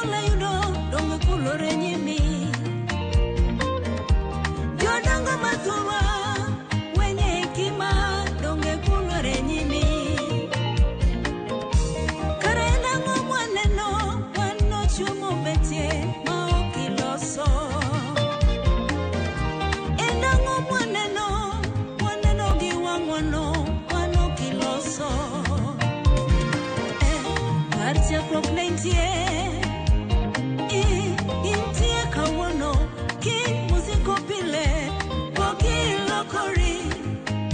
Layudo dongo kulore nyimi Jodongo mathurwa wenye hekima donge kulore nyimi Kare nang'o mwaneno wan nochwe mobetie ma ok iloso En ang'o mwaneno waneno gi wang'wano wan ok iloso Eh, kar chakruok ne nitie intie kawuono kiny mosiko pile pok ilokori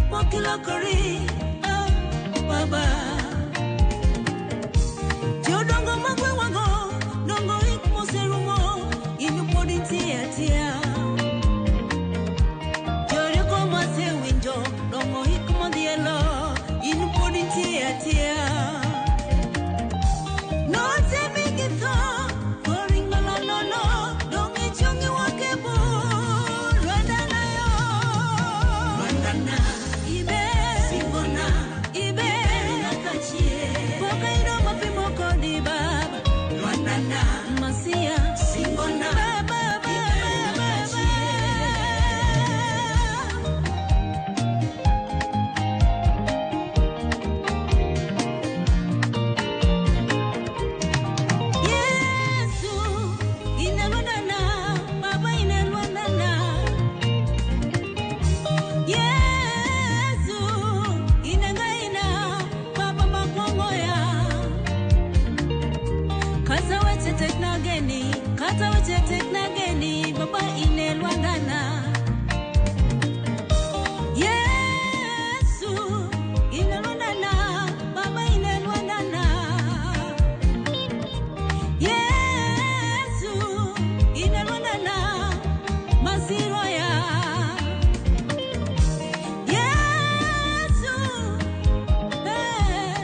pok ilokori ah, baba jodongo magwewago dongo hik moserumo in pod intie atia jorieko masewinjo dongo hik modhielo in pod intie atia Notemi gi tho, koringo nono, dong' ichung' iwuok e bur, Lwandana yo. Lwandana, ibe, singona, ibe, nyaka chieng'. Pok ayudo mapimo kodi baba. Lwandana, Masia, singona, baba, baba, baba. Yesu, inelwandana, Baba inelwandana. Yesu, inengaina, Baba makwongoya. Kata weche tek nageni, kata weche tek nageni, Baba inelwandana. Yesu, inelwandana, Baba inelwandana. Yesu inelwandana masiroya Yesu eh,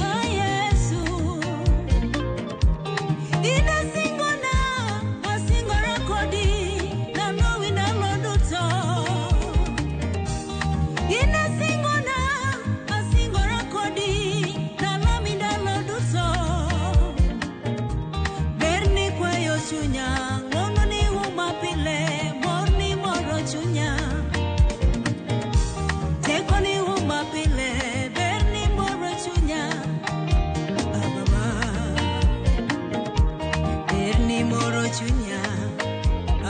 ah, Yesu inasingona asingora kodi nanowi ndalo duto inasingona asingora kodi nalami ndalo duto Berni kwayo chunya, ng'wono ni uma pile, mor ni moro chunya. Teko ni uma pile, berni moro chunya. Ababa, berni moro chunya.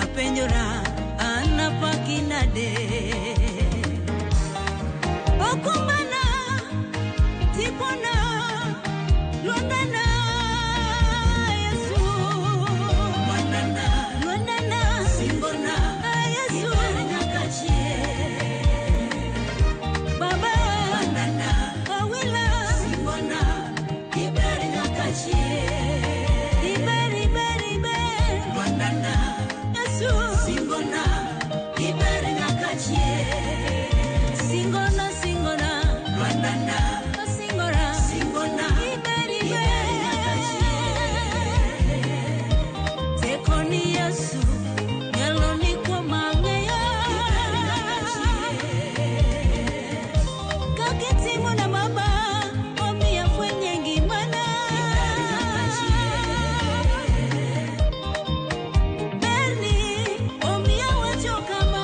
Apenjora, an apaki nade. Okumbana, tipona, Lwandana, Yesu. Lwandana, Lwandana, singona, ah, Yesu. Nyaka chieng'. Baba, Lwandana, Awila, singona, iber nyaka chieng'. Iber, iber, iber. Lwandana, Yesu. Singona, iber nyaka chieng'. Singona, singona, Lwandana, singora, singona, iber, iber nyaka chieng'. Tekoni Yesu, nyalo ni kuom ang'eyo. Kaka itimo na baba, omiyo afwenye ngimana. Berni, omiyo awacho kama.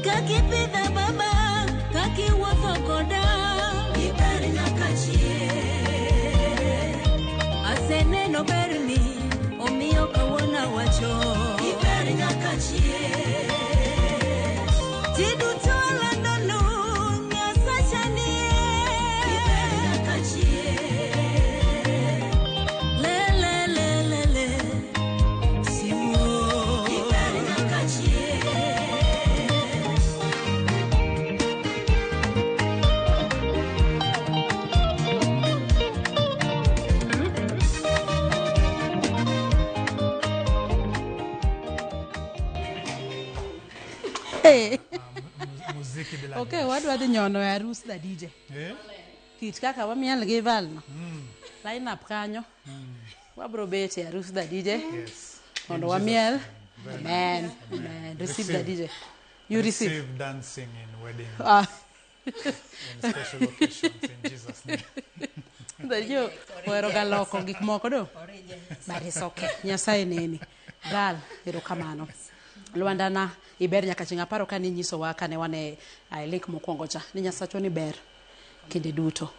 Kaka ipidha baba, kaka iwuotho koda. Iber nyaka chieng'. Aseneno berni, omiyo kawuono awacho. Iber nyaka chieng'. Ji duto alandonu, Nyasacha nie. Iber nyaka chieng'. Le le le le le, sibuor. Iber nyaka chieng'. Hey. Muziki bila Okay, wadwa dhi nyono e arus da DJ. Eh? Kit kaka wamiel gi Val no. Line up kanyo. Wabro bet e arus da DJ. Yes. Mondo In Jesus' wamiel. name. Very Amen. nice. Amen. Receive the DJ. You receive. Receive dancing in weddings, Ah. in special occasions, in Jesus' name. Jo ohero ga loko gik moko do. But it's okay. Nyasaye neni. Gal, erokamano. Lwandana iber nyaka chieng' aparo ka ninyisowa kane wan e link mokwongo cha ni Nyasachwa ni ber kinde duto.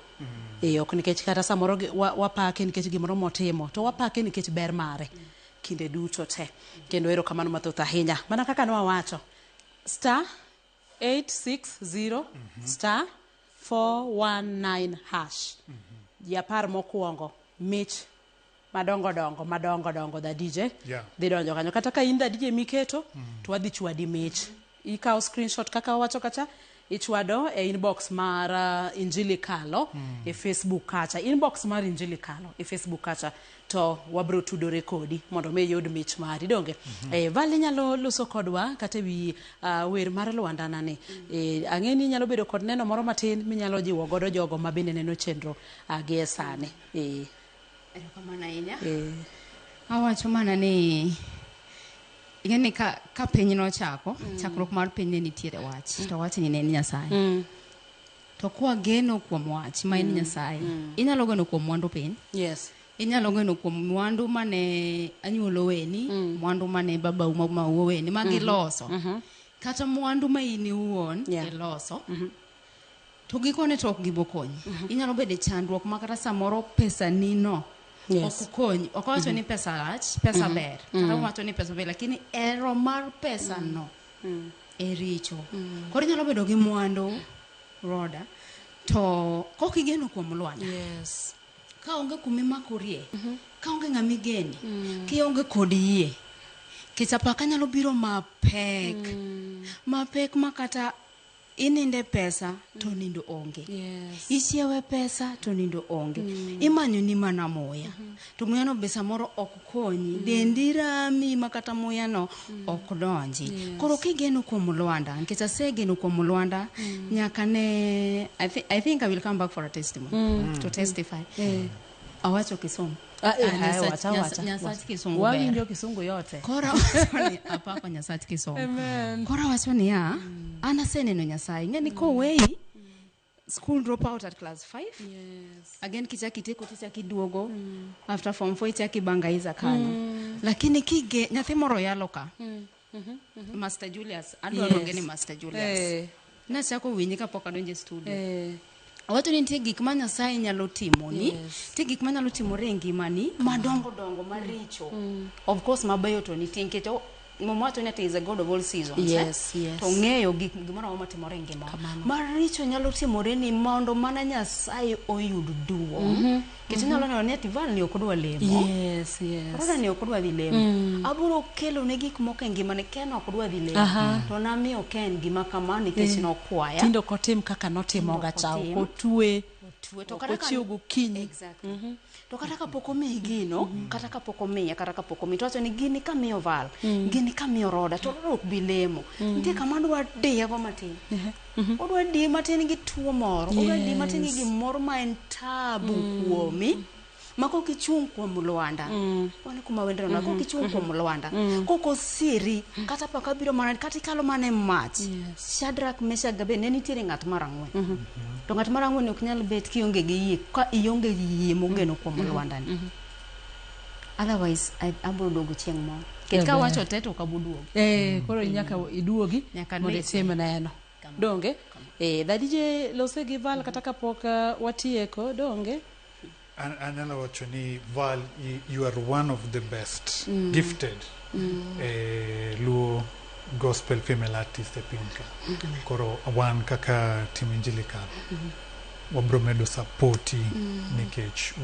E ok nikech kata samoro wapake nikech gimoro motimo to wapake nikech ber mare kinde duto te. Kendo erokamano mathoth ahinya. Mana kaka nwawacho star 860 star 419 hash. Ji 10 mokwongo mich madongo dongo madongo dongo da DJ dhi donjo kanyo. Kata ka in da DJ miketo to wadhi chwadi mich. Ikawo screenshot kaka wawacho kacha, ichwado e inbox mar Injili Kalo e Facebook kacha. Inbox mar Injili Kalo e Facebook kacha to wabro tudore kodi mondo mi iyud mich mari donge. Val inyalo loso kodwa kata ewi wer mar Lwandana ni. Ang'e ni inyalo bedo kod neno moro matin minyalo jiwo godo jogo ma bende neno chenro gi e sani. Erokamano ahinya. Awacho mana ni ing'e ni ka piny nochako, chakruok mar piny ne nitiere wach, to wachni ne en Nyasaye. To kwageno kuom wach ma en Nyasaye, inyalo geno kuom mwandu piny. Inyalo geno kuom mwandu mane anyuola oweni, mwandu mane babau mamau oweni, ma giloso. Kata mwandu ma in iwuon iloso. To gikone to ok gibokonyi. Inyalo bedo e chandruok ma kata samoro pesa ni no ok konyi. Ok wacho ni pesa rach, pesa ber. Kata wacho ni pesa ber, lakini ero mar pesa no e richo. Koro inyalo bedo gi mwandu Roda to kok igeno kuom Lwanda. Ka onge kumimakorie, ka onge ng'ama igeni, kionge kod yie, nikech apaka nyalo biro mapek. Mapek ma kata ininde pesa to nindo onge. Ichiewe pesa to nindo onge. Imanyo ni mana muya. To muya no be samoro ok konyi. Dendi rami ma kata muya no ok donji. Koro kigeno kuom Lwanda, nikech asegeno kuom Lwanda, nyaka ne I think I will come back for a testimony to testify. Awacho Kisungu. Nyasach Kisungu ber. Wawinjo Kisungu yote. Koro awacho ni apako Nyasach Kisungu. Koro awacho niya, an aseneno Nyasaye. Ing'e ni koweyi, school drop out at class 5. Again kichaki itieko tichaki iduogo. After form 4 ichaki bangaiza kanyo. Lakini kige nyathi moro yalo ka. Master Julius, adwa luonge ni Master Julius. Nachako winje kapok adonjo e studio. Awacho ni nitie gik ma Nyasaye nyalo timoni, nitie gik manyalo timore e ngimani madongo dongo maricho. Of course mabeyo to nitie nikech Muma wacho ni ati is a God of all seasons. To ng'eyo gik gimoro amora matimore e ngima. Maricho nyalo timore ni mondo mana Nyasaye oyud duong'. Nikech inyalo neno ni ati Val ni ok odwa lemo. Roda ni ok odwa dhi lemo. Abiro kelo ne gik moko e ngimane, Ken ok odwa dhi lemo. To namiyo Ken gima kama nikech nokwaya. Tinde ok otim kaka notimoga cha, ok otwe. To Ok ochiew gokinyi. Exactly. To kata kapok omiyi gino, kata kapok omiye, kata kapok omiyi, to wacho ni gini kamiyo Val, gini kamiyo Roda, to Roda ok bi lemo. Nitie kama adwa diye go matin. Odwa diye matin gi tuo moro, odwa diye matin gi gimoro ma en tabu kuomi. Ma kok ichung' kuom Lwanda, wan kuma wendno, ma kok ichung' kuom Lwanda, kok osiri, kata paka biro mana, kata ikalo mana e mach. Shadrach, Meshach, Abednego, ne nitiere ng'at mar ang'wen. To ng'at mar ang'wen ok nyal bet kionge gi yie, ka ionge gi yie mogeno kuom Lwanda ni. Otherwise, abiro duogo chieng' moro. Nikech ka awacho te to ok abo duogo. Koro nyaka iduogi Nyaka mondo ne. itim neno. Donge? Dadije lose gi Val kata kapok watieko, donge? Anyalo wacho ni Val, you are one of the best gifted Luo gospel female artist e piny ka. Koro wan kaka team Injili Kalo, wabro medo supporti nikech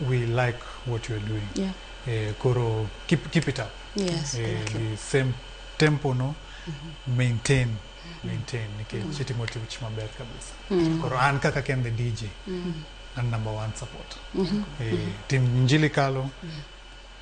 we like what you are doing. Koro keep it up. The same tempo no, maintain nikech itimo tich maber kabisa. Koro an kaka Ken the DJ, an number 1 support. Team Injili Kalo,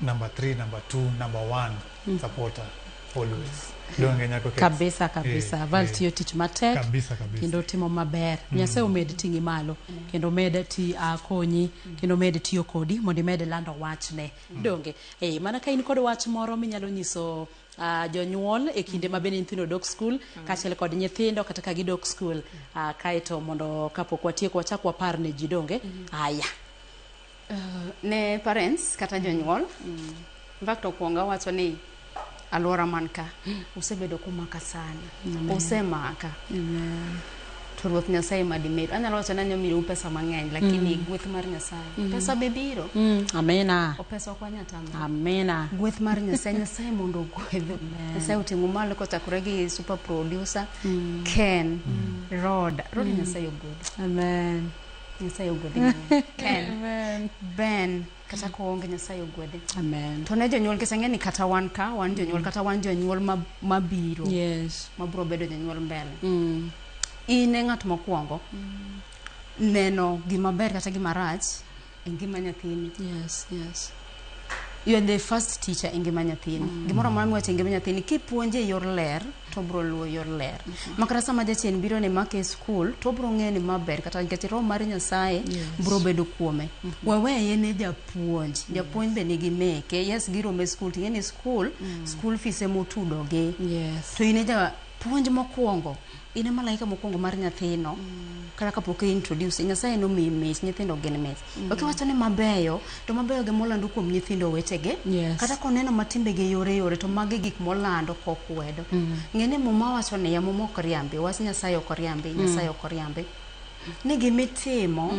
number 3, number 2, number 1 supporter always. Donge nyako kes. Kabisa kabisa. Val tiyo tich matek. Kabisa kabisa. Kendo timo maber. Nyasaye omed ting'i malo, kendo omed ti konyi, kendo omed tiyo kodi mondo imed lando wachne. Donge? Mana ka in kod wach moro minyalo nyiso jonyuol e kinde ma bende nyithindo dok skul, kaachiel kod nyithindo kata ka gidok skul, kaeto mondo kapok watieko wachak wapar ne ji, donge? Aya. Ne parents kata jonyuol, in fact okwongo awacho ni alwora man ka usebedo kumaka sana, usemaka to Ruoth Nyasaye madimedu. Anyalo wacho ni anyalo miyou pesa mang'eny, lakini gweth mar Nyasaye, pesa be biro. Amina. O pesa ok wanyal tamo. Amina. Gweth mar Nyasaye, Nyasaye mondo ogwedhu. Nyasaye oting'u malo kochakore gi super producer Ken, Rod, Rod, Nyasaye ogwedhi. Amen. Nyasaye ogwedhi mang'eny. Ken, Amen. Ben, kata koonge, Nyasaye ogwedhi. Amen. To ne jonyuol, nikech ang'e ni kata wan ka wan jonyuol, kata wan jonyuol mabiro mabiro bedo jonyuol mbele, in e ng'at mokwongo neno gima ber kata gima rach e ngima nyathini. You are the first teacher e ngima nyathini. Gimoro amora miwacho e ngima nyathini, kipuonje e yor ler to obiro luwo yor ler, ma kata sama jachien biro ne make e skul to obiro ng'eyo ni ma ber, kata nikech roho mar Nyasaye biro bedo kuome. Waweye ne japuonj. Japuonj be nigi meke. Yes, giromo e skul, ting'e ni school fees emotudogi. To in e japuonj mokwongo, in e malaika mokwongo mar nyathino. Kata kapok i introduce, Nyasaye nomiyi mich. Nyithindo gin mich. Ok iwacho ni mabeyo to mabeyo gi molando kuom nyithindo wetege. Kata koneno matimbegi yore yore, to magi gik molando kokwedo. Ng'e ni Muma wacho niya, Muma ok riambi, wach Nyasaye ok riambi, Nyasaye ok riambi, ni gimitimo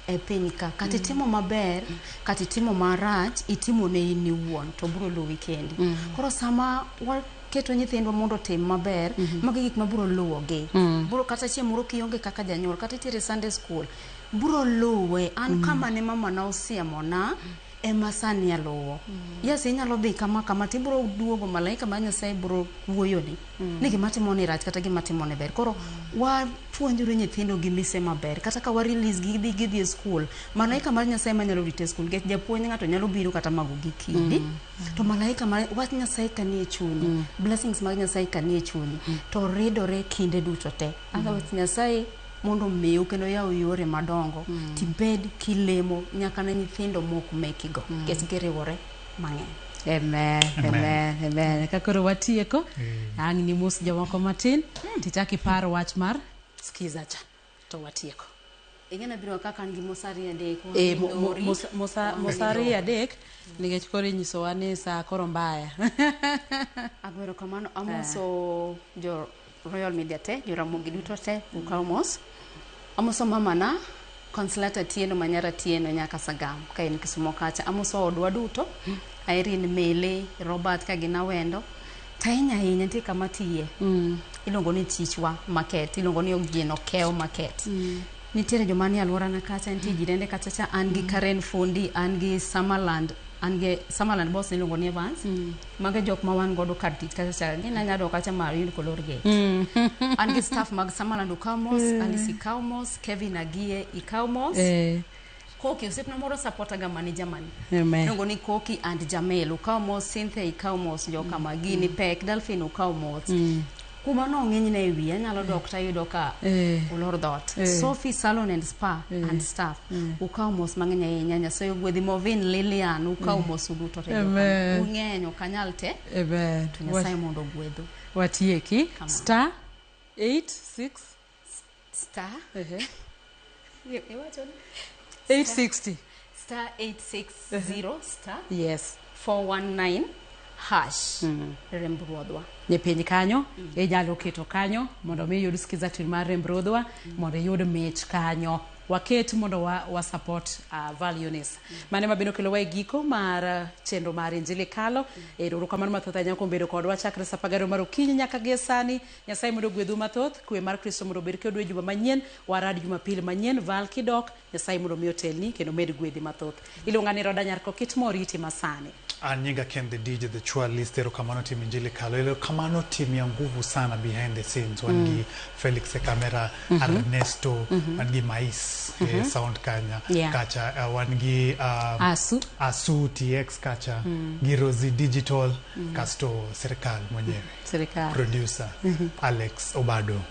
e piny ka, kata itimo maber kata itimo marach, itimo ne in iwuon to biro luwi kendi. Koro sama waketo nyithindwa mondo otim maber, magi gik mabiro luwogi. Biro kata chieng' moro kionge kaka janyuol, kata itiere Sunday school, biro luwe. An kama ne mama na osiemona ema sani aluwo. Yes, inyalo dhi kama kama tibiro duogo, malaika mar Nyasaye biro wuoyoni ni gima timo ni rach kata gima timo ni ber. Koro wapuonjuru nyithindo gi mise maber. Kata ka wa release gi gidhi gidhi e school, malaika mar Nyasaye manyalo rite e school, nikech japuonj ng'ato nyalo biro kata mago gi kidi, to malaika mar wach Nyasaye kanie chunyi, blessings mag Nyasaye kanie chunyi to ridore kinde duto te. Otherwise Nyasaye mondo omiu kendo yaw yore madongo, tibed kilemo nyaka ne nyithindo mok mekigo, nikech giriwore mang'eny. Amen. Amen. Amen. Ka koro watieko, ang' ni mos jomoko matin, tichak ipar wach mar skiza cha to watieko. Ing'e biro kaka an gi mos ariyo adek. E, mos ariyo adek, nikech koro inyisowa ni saa koro mbaya. Ago erokamano. Amoso jo Royal Media te, jo Ramogi duto te, ukaw mos. Amoso mamana Consolata Atieno Manyara Atieno nyaka Sagam ka en Kisumo kacha. Amoso odwa duto, Irene Mele, Robert ka gin Awendo. To ahinya ahinya nitie kama tiye. Iluongo ni Chichwa Market, iluongo ni Ogieno Keo Market. Nitiere joma nie alworana kacha, nitie jirende kacha cha, an gi Karen Fundi, an gi Summerland, an gi Summerland boss iluongo ni Evans. Mago e jok ma wan godo kar tich kacha cha. Ng'e ni anyalo dok kacha ma ayud kolor gate. An gi staff mag Summerland okaw mos, Alice ikaw mos, Kevin Agie ikaw mos. Koki osiepna moro supporta ga mani Germany. Amen. Iluongo ni Koki and Jamel ukaw mos, Cynthia ikaw mos, joka ma gini pek, Delphine ukaw mos. Kuma nong'inyne e wiya anyalo dok tayudo ka olor dhoot. Sophie Salon and Spa and staff ukaw mos mang'eny ahinya. Nyasaye ogwedhi. Movin Lilian ukaw mos uduto te joka. Amen. Ung'eny ok anyal te. Amen. To Nyasaye mondo ogwedhu. Watieki. Kamano. Star 8 6 Star iwacho ni 860. Star 860 star 419 hash. Remb Ruodhwa. Ni piny kanyo, inyalo keto kanyo mondo mi iyud skiza tune mar Remb Ruodhwa, mondo iyud mich kanyo. Waket mondo wa support Val Eunice. Mane mabiro kelowa e giko mar chenro mar Injili Kalo. Erokamano mathoth ahinya kuom bedo kodwa chakre sa 12 mar okinyi nyaka gie sani. Nyasaye mondo ogwedhu mathoth, kwe mar Kristo mondo obed kodu e juma manyien, warad Jumapil manyien, Val kidok, Nyasaye mondo mi otelni kendo med gwedhi mathoth. Iluonga ni Roda Nyar Kokitmo, riti masani. An nyinga Ken the DJ the Chua List. Erokamano team Injili Kalo, erokamano team ya nguvu sana behind the scenes. Wan gi Felix e camera, Ernesto, wan gi Mais e sound kanya kacha, wan gi Asu. Asu TX kacha, gi Rosie Digital, kasto serikal mwenyewe, Serikal. producer Alex Obado.